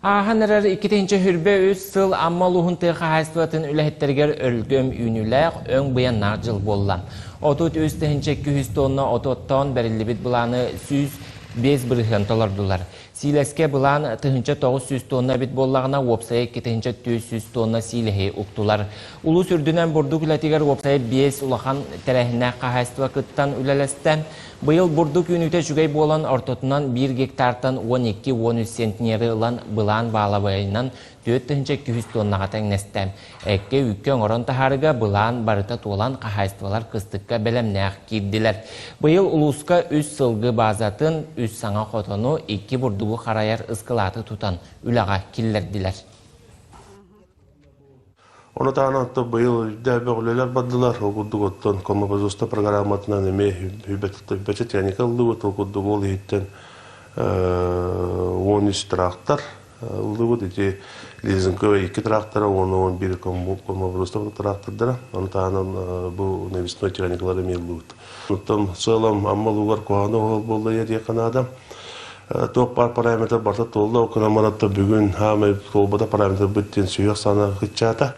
Ааһан эрэр 2023 сыл Амма улууһун тыа хаһаайыстыбатын үлэһиттэригэр өлгөм үүнүүлээх, өҥ быйаннаах дьыл буолла. 33 200 тонна оту оттоон бэриллибит былааны 105% толордулар. Сиилэскэ былаан 1900 тонна эбит буоллаҕына, уопсайа 2400 тонна сиилэһи уктулар. Улуус үрдүнэн бурдук үлэтигэр уопсайа 5 улахан тэрээһиннээх хаһаайыстыба кыттан үлэлэстэ. Быйыл бурдук үүнүүтэ үчүгэй буолан, ортотунан 1 гектартан 12-13 центнери ылан былаан баалабайынан 4200 тоннаҕа тэҥнэстэ. Эккэ-үүккэ оҥорон таһаарыыга былаан барыта туолан, хаһаайыстыбалар кыстыкка бэлэмнээх киирдилэр. Быйыл улууска үс сылгы баазатын, үс саҥа хотону, икки бурдугу харайар ыскылааты тутан үлэҕэ киллэрдилэр. Ону таһынан оттон быйыл үрдээбэх үлэлэр бардылар. Ол курдук оттон коммопозуста программатынан эмиэ үбэчэ техника ыллыбыт. Ол курдук ол иһиттэн 13 трактор ыллыбыт. Ити лизинговый икки трактора, 10-11 коммопозуста трактордара. Ону таһынан бу навесной техникалары эмиэ ыллыбыт. Оттон сыалам Амма улуугар куһаҕана уһул буолла диэххэ наада. Туох баар параметр барыта туолла, ол гынан баран бүгүн хаамай туолбата параметрбыт диэн сүһүөх санаа кыччаата.